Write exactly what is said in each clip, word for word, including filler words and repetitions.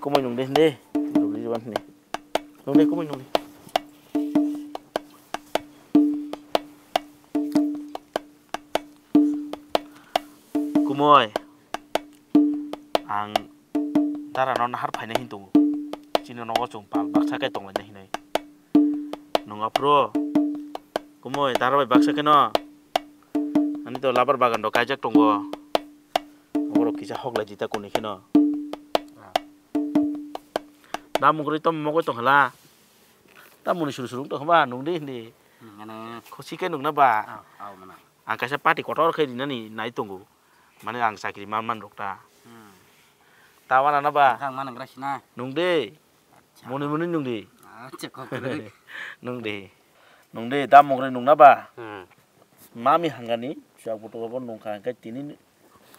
Kumui nung de, de. Rugri juan ni. Nung de, kumui nung de. Kumui. Ang dara no nahar phainai hin tongo. Chini nogo chwng pal baksa khe tonglainai hinwi. Nung aphuru. Kumui, dara bai baksa kheno. Ani to labar bagan rok kaijak tongo. Oborok kisa hoklai di ta kuni kheno. Da mungkri to mogoi tong hala. Da muni suru suru tong ba nung di hindi. Hmm, ano. Khosi khe nung na ba. Aw, aw, mana. Ang kaisa party kotor khe rinani nai tongo. Mane ang chakri man man rok ta. Hmm. Ta wana na ba. Ang man nang grasi na. Nung di. Acha. Muni muni nung di. Acha, kok kwrwi. Nung di. Nung di, da mungkri nung na ba. Hmm. Mami hangani, chwk butugo bo nungkha hwnkhe tini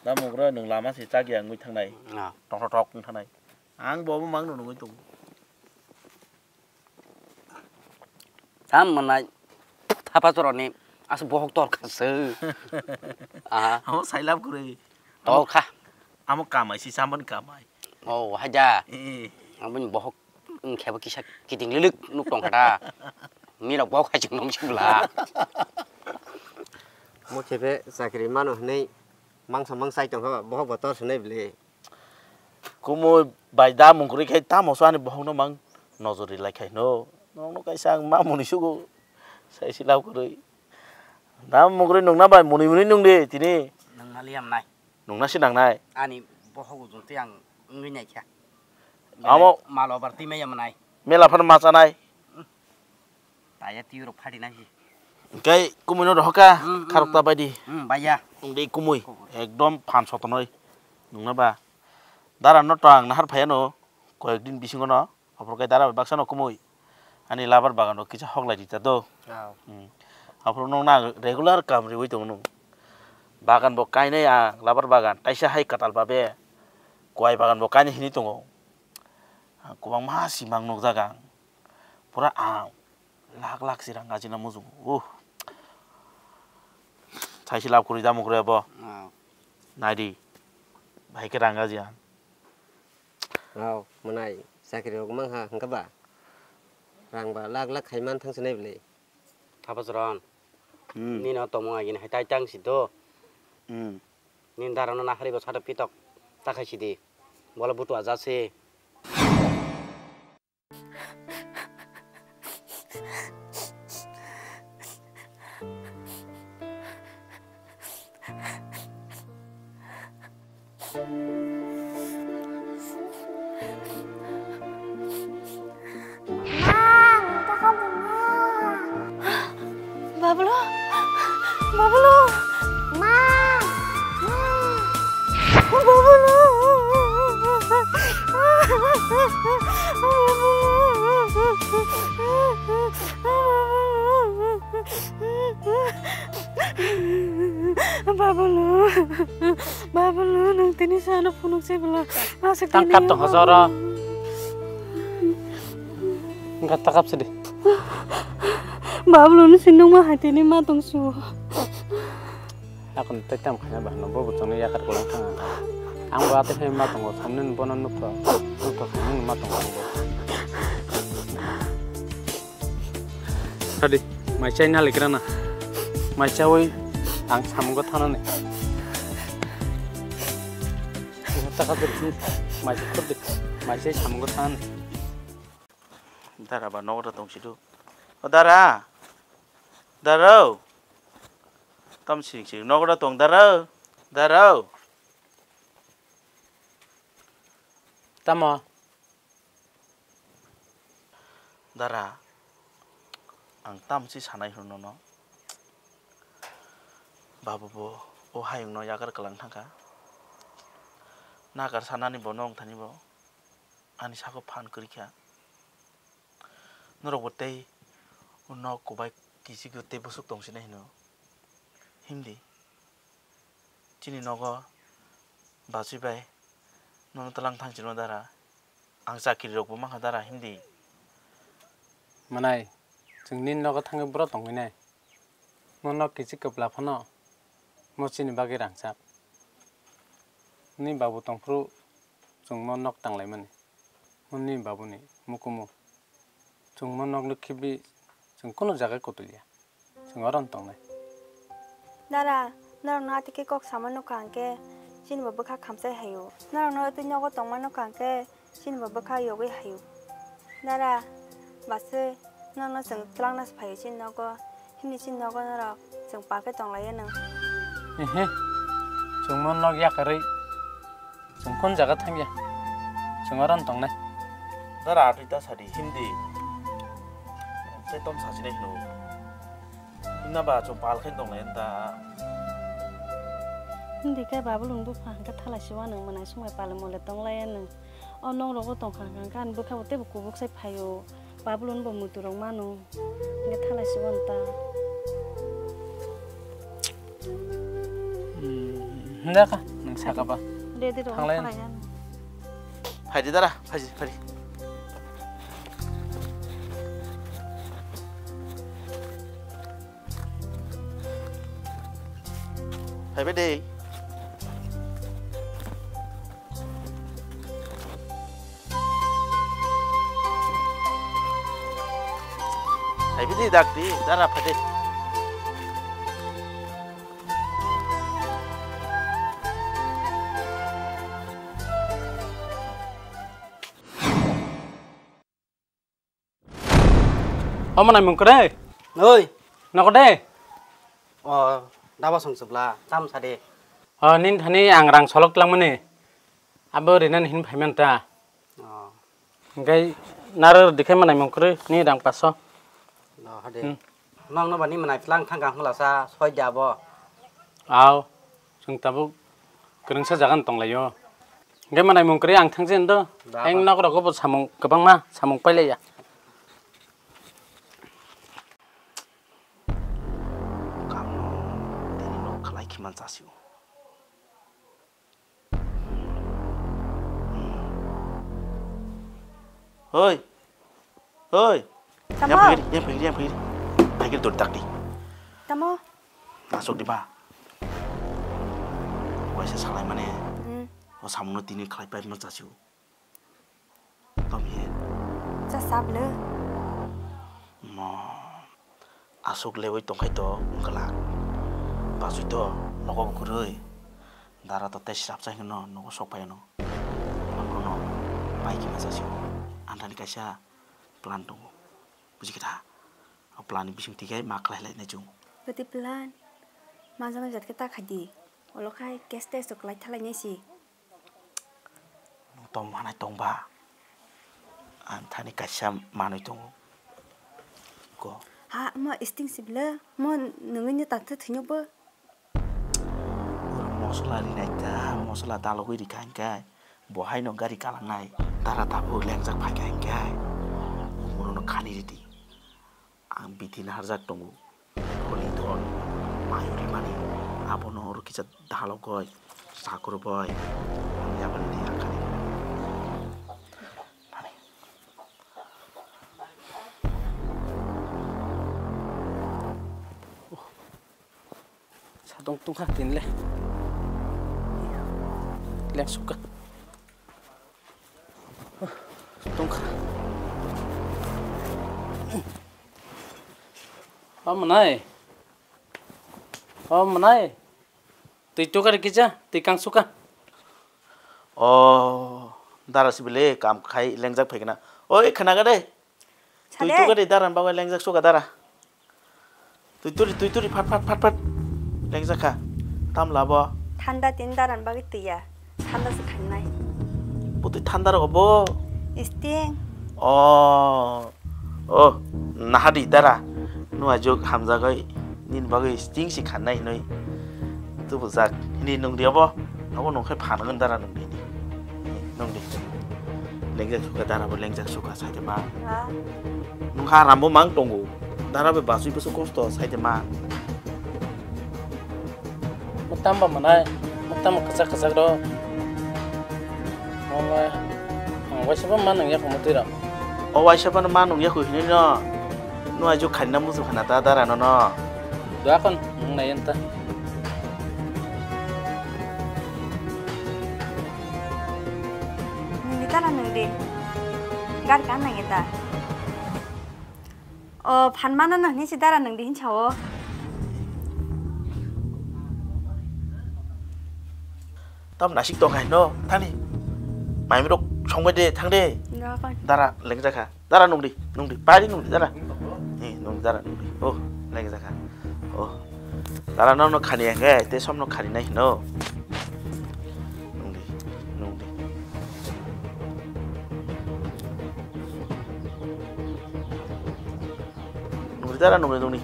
da mungkri nung lama se chakya wngwi thangnai. Ah. Tok tok tok wng thangnai. Ang bo obo mang nungwi tongo. Tam manai thapa choroni asa bohok tor kha se. Aha. Amo sailab kwrwi. Tor kha. Amo kamai si saman kamai. Oh, haja. Eh. Aboni bohok wngkhe bo kisa kiting lilik nuk tong kha ta. Mirok bo khai chwng nung sibla. Mo khe be chakri mano hwnwi mangsa mangsai tong kha, bohok bo tor swnai bwle. Kumui bai da mungkri khai tamo so ani bohok no mang nojor ri lai khai no. Nokno kaisa ang ma muni sugo sai si lab kwrwi. Da mungkri nungna bai muni muni nung di tini. Nung mali am nai. Nungna si nangnai. Ani bohok ujung twi ang wngwi naikha. Amo. Mal obar twi maya manai. Mela phano ma chanai. Taya twi rok phadi nai si. Hwnkhe kumui no rohor kha, mm, mm, kharok ta bai di. Mm, baiya. Wng di kumui. Ekdom phan sotonoi. Nungna ba. Dara no to ang nahar phaiya no. Koyek din bisingo no. Aphuru khe dara bai baksa no kumui. Ani labar bagan rok kisa hoklai rita do. Aw. Hmm. Aphuru nwng na regular kam riwi tongo nwng. Bagan bo kainai ang labar bagan taisa hai kwtal babe. Kwai bagan bo kainai hinwi tongo. Ang kwbangma simang nukjak ang. Pura ang lakh lakh si rang gajina muchungo. Uh. Thaisi lab kwrwi da mukrwi abo. Aw. Naidi. Bahai khe rang gaji ang. Aw, mwnai, chakri rok mang ha, hwnkhe ba? Rang ba lakh lakh khai man thang sinai bwle. Thapachron. Hmm. Nini o tongmung agini hai tai tang si do. Hmm. Nini dara no nahari bo sato pitok ta khai si di. Bola butu aja se. Bablu, Bablu. Ma! Ma! Bablu! Bablu! Bablu, nwng tini sano phunuk se bwla. Aswk tang tini kap tong hojoro. Wngkha ta kap se di. Bablu ni sindung ma hai tini ma tong su. Akon tei tam khaina bahno bo bwtwngni yakar kwlang thang ang. Ang bo atwi phai ma tongo, samni bono nukha, nukha khainani ma tongo ang bo. Sadi, mai chai nalikrana. Mai chawi ang samungo thanani. Taka diri, mai chai khurdi, mai chai samungo thanani. Dara ba nogo da tong sidu. O dara. Dara o. Tam sing sing nogo da tong dara o. Dara o. Tamo. Dara. Ang tam si sanai hwn nono. Babu bo o hayung no yakar kwlang thangkha. Nakar sanani bo nong thani bo. Ani saka phan kwrwi kha. Norok bo tei nok kwbai kichigwi tei bwswk tong sinai hino. Himdi. Chini nogo bachwi bai nono twlang thang chino dara. Ang chakiri rok bo mankha dara himdi. Manai, chwng nini nogo thangwi bwrwi tongwi nai. Mo nok kichik kwpla phano mo chini bagwi rangchak. Nini babu tongphuru chwng mo nok tanglaimani. Hwnwi babuni mukumu chwngma nokni khibi chwng kunu jaga kotulya. Chwng oro tongnai. Dara, norokno atike kok sama nukha hwnkhe chini bo bwkha khamsai haio. Norokno twi nogo tongma nukha hwnkhe chini bo bwkha yogwi haio. Dara, baswi norokno chwng twlangna se phaio chini nogo. Himni chini nogo norok chwng palkhe tonglaio nwng. Ehe, chwngma nok yakarwi chwng kon jaga thangya. Chwng oro tongnai. Dara atwi ta sadi himdi. Tei tom sachinai hino. Himna ba chwng pal khe tonglai ta. Himdi khe babul wng bupha hwnkhe thalai siwa nwng mwnai sumai pal mole tonglai nwng. O nok rogo tongkha hwnkhe ani bwkha bo teibo kubuk sai phaio. Babul wng bo muitu rok mano. Hwnkhe thalai siwa nwng ta. Hmm, hwnkhe ka nwng saka ba. Ready rok thanglai. Thalai ano. Phaidi dara, phaidi, phaidi. Phaibai de. Phaibai de dakti, dara phaidi. Omo nai mung kwrwi? Oi. Noko de? O, daba song chwbla, tam sa de. O, nini thani ang rang solok tlangmani. Abo rinani hin phaiman ta. O. Hingkai naro dikhai manai mung kwrwi, ni rang paso. No, hade. Hmm. Nokno bani manai tlang thang kang hwla sa, soi de abo. Aw, chwng tabuk kwrwngsa jaga no tonglaio. Hingke manai mung kwrwi ang thangse hwndo. Da, ang ba. Nok rogo bo samung kwbangma samung pailaiya. Kamno tini nok khlai khiman chasio. Hoi. Hoi. Tamo? Yang phai, yang phai, yang phai. Phai khe dor dak di. Tamo? Asok di ba. Waisa salai mane. Hmm. O samungno tini khlai pai ma chasio. Tom he. Cha sable. Mo. Aswk lewi tongkhai to wngkha lak. Bachwi to nogo bo kwrwi. Dara to tei srapsa hino nogo sok phai no. Abono pai khe masa sio. Antani kaisa plan tongo. Buji khe tha. O plan ni bising twi khe ma khlai lai nai chwng. Bwtwi plan? Majano jat khe ta khai di. Olo khai case test to kwlai thalai nai si. Tong manai tongba. Ang thani kaisa manwi tongo. Ko. Ha, mo sting sibla. Mo nungwi ni takte thwinyo bo. Oro mosola rinai ta, mosola dalogwi rikha hingkai. Bo haino gari kalangnai. Dara tabuk lengjak phaikha hingkai. Orono khani ridi. Ang bithi naharjak tongo. Holi don, mayo rimani, abono oro kisa dalogoi, sakur boi, ang yabani di ang khani. Nani? Sadong tongkha tinle. Leng sukha. Tongkha. O mwnai. O mwnai. Twi tukar kisa, twi kang suka. O dara sibile kam khai lengjak phaikna. Oi khnaga de. Twi tukar de dara bagwi lengjak suka dara. Twi turi, twi turi, phat, phat, phat, phat. Lengjak kha. Tam labo. Thanda tin daran bagwi twiya. Thanda se khainai. Bo twi thanda rok bo. Sting. O, o, nahadi dara. Nua juk hamjagoi. Nini bagwi sting si khainai hinoi. Tubujak. Hini nungdi obo. Obo nungkhai phanangan dara nungdi. Nungdi. Lengjak suka dara bo lengjak suka saite ma. Ha? Nungkha rambo mang tongo. Dara be basui boso kosto saite ma. Muktam ba manai, muktam kwchak kwchak ro. Mama, ang waisa ba manung yak mutui ro. O waisa ba manung yak hinoi no. Nua juk khanna musu khana ta dara no no. Dua kon, mung nai enta. Nini tana nung de. Kar kan nang eta. O phan mana nang ni si dara nang di hin sao. Tam nasik tong hai no thani. Mai mirok song bai de thang de. Dara leng jakha. Dara nungdi, nungdi, pari nungdi, dara. Ni nungdi, dara nungdi. Oh, lagi jaga. Oh. Dara no no khani ang eh, te som no khani nai no. Nungdi, nungdi. Nungdi, dara nungdi, nungdi.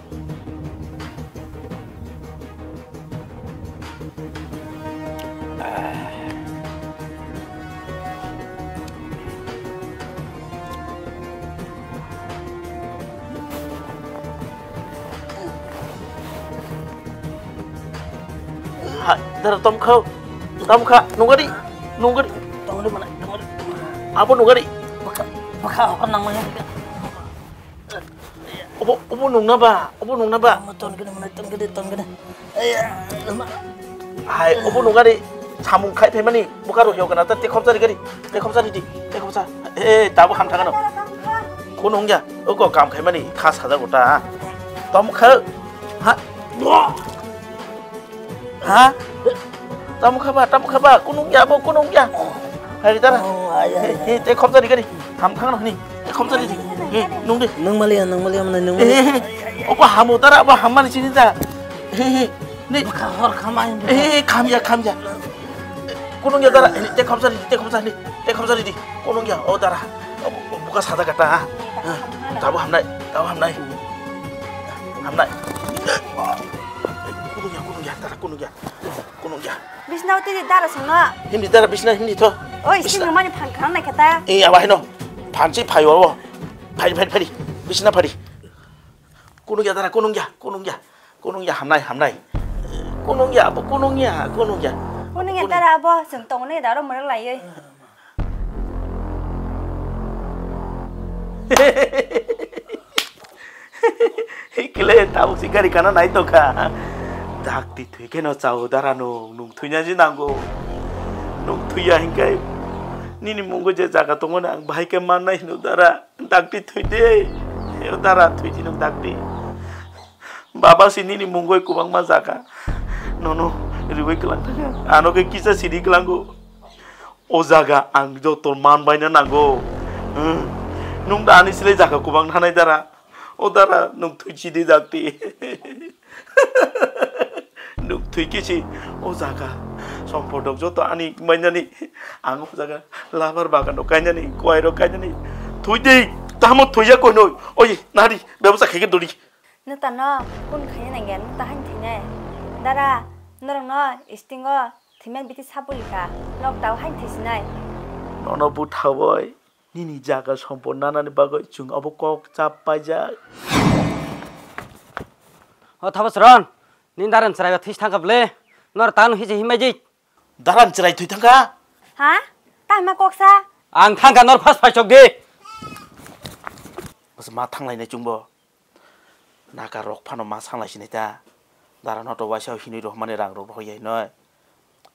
Hai, dara tom khao. Tom kha, nungari, nungari. Tongri mana, tongri. Abo nungari. Baka, baka apa namanya? Obo, obo nungna ba, obo nungna ba. Ton kene mana, ton kene, ton kene. Hai, obo nungari samung khai phaimani, bukaro hiyo kana, ta te khopsa ri gari, te khopsa ri di, te khopsa. Eh, tabo ham thangano. Kono hongya, oko kam khaimani, kha saja gota. Tom kha, ha? Ha? Tamo khaba, tamo khaba, kunung ya bo, kunung ya. Hai dara. Oh, ai, ai, ai. He, he, te khopjani gari. Ham thang ni. Te khopjani di. He, nung de. Nang maliya, nang maliya mana nang maliya. He, he, he. Obo hamo dara, obo hammani sini da. He, he. Ni. Baka hor khamai. He, he, kham ya, kham ya. Kunung ya dara, he, te khopjani, te khopjani, te khopjani di. Kunung ya, o dara. O, o, buka sada kata. Ha. Tabo hamnai, tabo hamnai. Hamnai. Kunung ya, kunung ya, dara, kunung ya. Kunung ya. Bisna uti di dara songno. Hindi dara bisna hindi to. Oi, bisna. Sini mani phan khang nai kata. Eh, awa hino. Phan si phayo wo. Phari, phari, phari. Bisna phari. Kunung ya dara, kunung ya, kunung ya. Kunung ya hamnai, hamnai. Kunung ya, bo kunung ya, kunung ya. Kunung ya dara bo, seng tong ne daro mara lai. Hikle tabuk si gari kana nai tokha. Dakti thwi khe no chao dara no, nung thwina ji nango. Nung thwiya hinkai nini mungo je jaga tongo na ang bahai khe mannai hino dara. Dakti thwi de. Yo dara thwi di nung dakti. Baba si nini mungoi kubangma jaga. Nono riwi kwlang thangkha. Ano khe kisa sidi kwlango. O jaga ang joto man baina nango. Hmm. Nung da ani silai jaga kubang thanai dara. O dara nung thwi chidi jakti. Nung thwi kisi o jaga. Sompodok joto ani mainani. Ang o jaga labar bagan rok kainani, kuai rok kainani. Thwi di, tamo thwiya koinoi. Oi, nari, bebosa khaikhe dori. Nwtano kun khaina nangya, nwta hain thinai. Dara, norokno stingo thimen biti sabuli ka, nok tao hain thisinai. Nono butha boi, nini jaga sompor nanani bagwi chwng abo kok chap paijak. O Thabasron, nini daran chwrai ba this thangkha ble, nor tano hije himai jik. Daran chwrai thwi thangkha? Ha? Tamo koksa? Ang thangkha nor phas phaisok di. Bwswk ma thanglainai chwngbo. Naka rok phano ma sanglai sinai ta. Dara no to waisa hinwi rohmani rang rok rohya hinoi.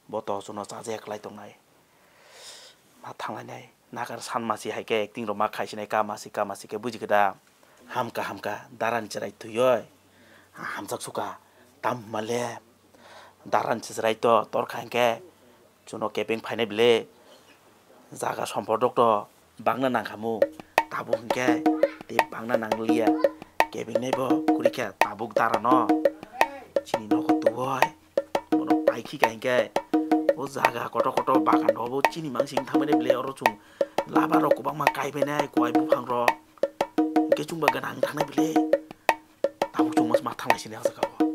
Bo to chuno chaje eklai tongnai. Ma thanglainai. Naka san masi hai khe acting rok ma khai sinai ka masi ka masi khe buji khe da. Hamka hamka daran chwrai thwioi. Hamjak suka. Tam male. Daran chwrai to tor kha hinkhe. Chuno kebeng phainai bile. Jaga sompor dok to bangna nangkhamu. Tabuk hinkhe tei bangna nangliya. Kebeng nai bo kwrwikha tabuk dara no. Chini nogo tuboi. Bono paikhi ka hinkhe. O jaga kotor kotor bagan rok bo chini mangsing thangmani bile oro chwng laba rok kwbangma kaibainai kuai buphang rok. Hinkhe chwngba gwnang thangnai bile. Tabuk chwngma ma thanglai sini o jaga o.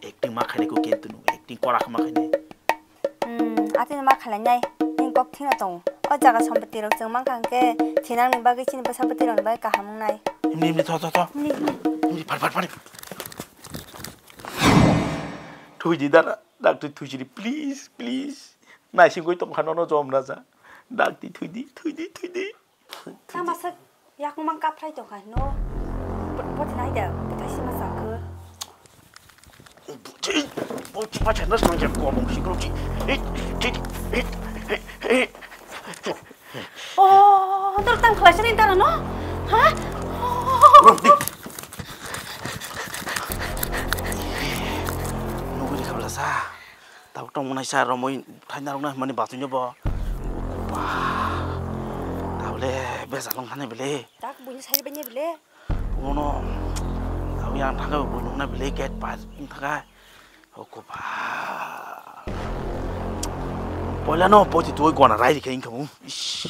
Acting ma khainai ko kintu nung acting kora khe ma khainai. Hmm, atini ma khainai nai. Ning kok thina tong. O jaga sompoti rok chwng mankha hwnkhe thinang ni bagwi chini bwsa bwtwi rok ni bagwi kaham wngnai. Himni himni tho tho tho. Himni himni. Himni phar phar phar. Thwi di dara, dakti thwi sidi please please. Naisingwi tong kha nono jom raja. Dakti thwi di thwi di thwi di. Tamo sak yakung mang kaphrai tong kha hino. Bo, bo thinai da, bo thai sima sakho. Bo chi, bo chi pa chana sang jam ko mong sikro chi. Ei, chi, ei, ei, ei. Oh, Tor tang khlai sini tara no? Ha? Nuguri khabla sa. Tabuk tong mwnai sa romoi thaina rokna mani bachunyo bo. Ba. Tabule besa long thani bile. Tak buini sai benya bile. Uno. Tabuk yang thangka buini na bile gate pa thangka. Okoba. Poila no poti tuoi gwana rai dikhe inkamu. Ish.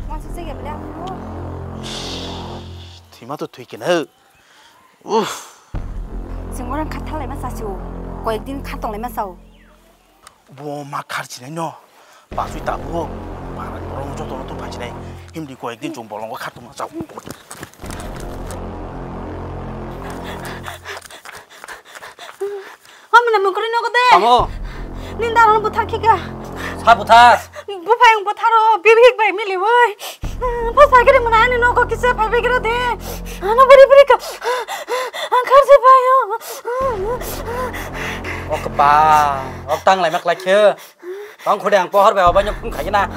Masa se ya bele amo. Thima to thui kena. Uff. Sing orang khathal lai masa chu. Koyek din khatong lai masa. Bo ma khar chinai no. Pasui tabu. Para borong joto no tu phai chinai. Himdi koyek din chung bolong khatong ma chao. Hamna mukri nogo de. Tamo? Ninda ron buthar khika. Sa buthar. Buphai ang butharo bibik bai mili woi. Busa giri muna ani nogo kisa phai bigiro de. Ano buri buri ka. Ang khar si payo. Ok pa. Ok tang lai mak lai khe. Tong khudi ang pohor bai obanyo phun khaina.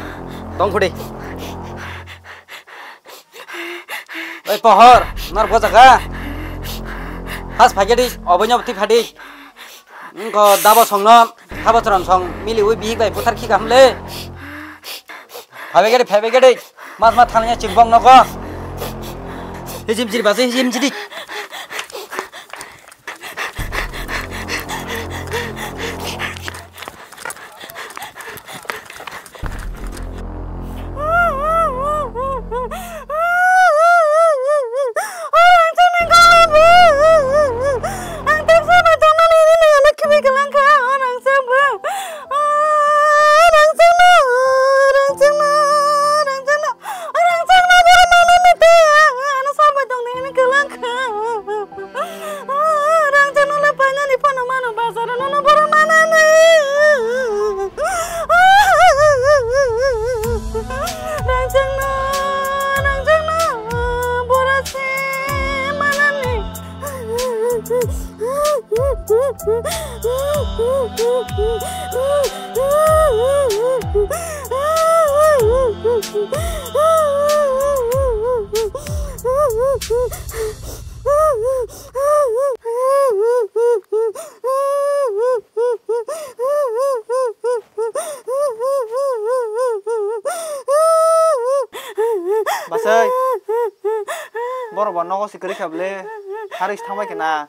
Tong khudi. Oi pohor, nar bo jaga. Has phagedi, oboinyo bwtwi phadi. Wngkho dabo songno, habo chwran song, mili ui bihik bai buthar khika hamle. Phabe gedi, phabe gedi, mas ma thangya chingbong nogo. Hijim jiri basi, hijim jiri. Rang chano le painani phano mano bazar nono boro manani. Rang chano, rang chano, boro se manani. Basai, borok ba nogo se kwrwi kha bwle, harwi se thangbai khe na.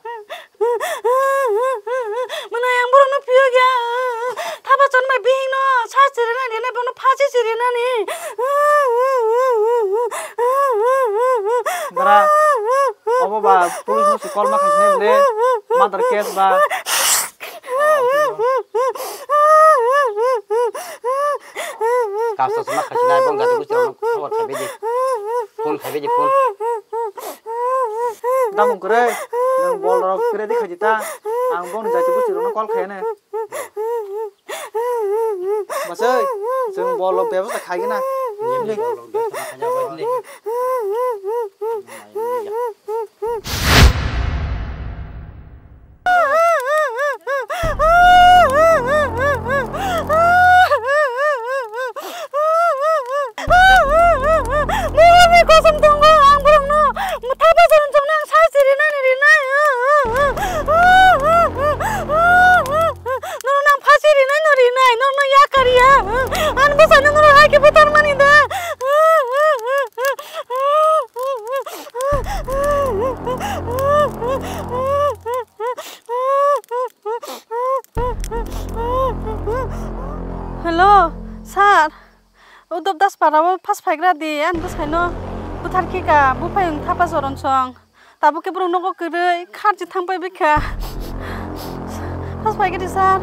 Mwnai ang borokno phiyok ya. Thapa chonmai bihikno sa chirinani, nai bono phasi chirinani. Bra, obo ba police no se call ma khaisne bwle, murder case ba. Kasa suma khasinai bong jati gusti rok khobor khabe di. Phone khabe di phone. Damung kwrwi, nwng bol rok kwrwi di khaji ta. Ang bong jati gusti rok call khayane. Masai, chwng bol rok bebasta khaigina. Mungni kosom tongo ang borokno. Motha bwsarok chwngno ang sai chiri nani rinai. Norokno ang phasi rinai no rinai, norokno yakar ya. Ani bwsano norok hai khe buthar mani da. Hello, sir. Udop das para o phas phaigra di, ani bwsai no buthar khika, buphai wng thapa choron song. Tabuk khe borok nogo kwrwi, kharchi thang pai bikha. Phas phai khe di, sir.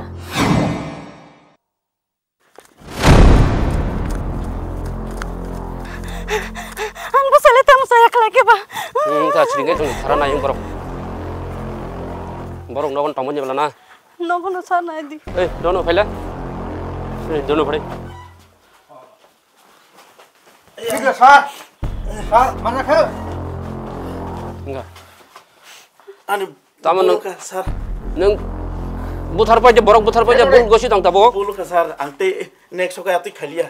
Ang bwsai le tamo saya khlai khe ba. Hmm, ta chini khe chwng thara nai borok. Borok nogo tamo ni bwla na. Nogo no sir nai di. Ei, dono phaila. Ei, dono phai. Thik le sir. Sir, mana khe? Enggak. Ani Tamo bulu nung, ka, sir. Nung buthar paija, borok buthar paija, bul gosi tong tabo. Bulu ka, sir, ang tei next hokai atwi khaliya.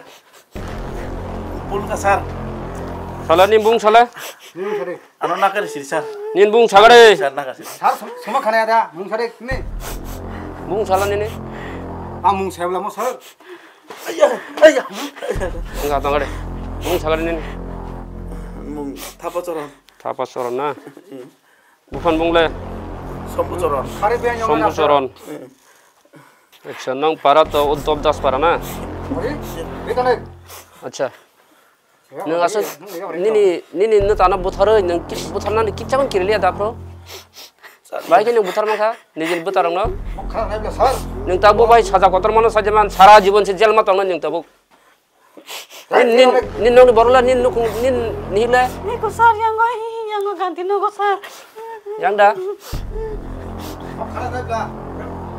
Bulu ka, sir. Sala ni bung sala. Bung sala. Ano nakar sir sir. Nin bung sagare. Sir nakar sir. Sir, sem-, sema khana ada, bung sala ni. Bung sala ni ni. Ah, bung sala mo sir. Ayah, ayah. Enggak tangare. Bung sagare ni ni. Mung thapa coron. Thapa coron na. Buphan bung le. Sombu coron. Sombu coron. Acha, nang para to Uddhav Das para na? Acha. Nung asal nini, nini no tana buthar, nung buthar nani kicha man kirilia da pro. Bai ke nung buthar mangkha, nijil buthar no. Nung ta bo bai saja kotor mano saja man sara jibon se jel ma tongna nung ta bo. Nin, nin, nin nokni borok le, nin nukung, nin nihik le. Hiko sir, yango, hi, hi, yango ganti nogo sir. Yang da?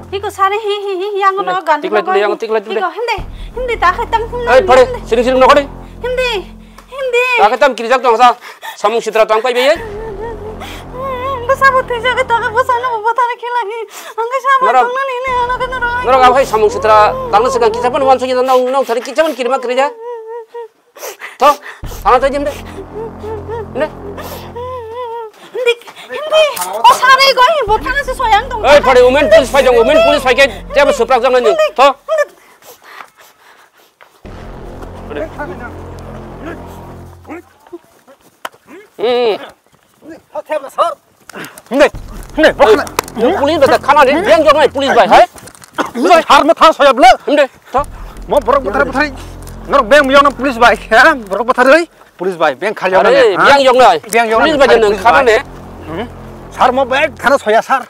Hiko sir, hi, hi, hi, yango nogo ganti nogo. Tikla, tikla, yango tikla, tikla. Hiko, hindi, hindi, ta khe tang, hindi, hindi. Ei, pare, siring, siring nokori. Hindi, hindi. Ta khe tam kirijak tong sa, samung sitra tang pai bai. Bwsa bo thwijak, ta khe bwsa no bo thani khelani. Ang khe sama tongna ni, ni, ano khe norok. Norok abai samung sitra tangna sikang kisa pun wan sugina nong, nong thani kisa pun kirima kirija. To, thana to jim de. Ne? Hindi, hindi. O sari goi, bo thana se soyang tong. Ei, pare, women police phai jong, women police phai ke, tebo suprak jang nani. To. Hmm. Hindi, hindi, bokna. Police bai khana ni, beng jok nai police bai, hai? Hindi, har ma tha soyab le. Hindi, to. Mo borok buthar buthar. Norok beng jok na police bai, ha? Borok buthar oi. Police bai, beng khali jok na. Are, beng jok nai. Beng jok police bai jok nai, khana ne. Hmm. Sir mo beng khana soya, sir.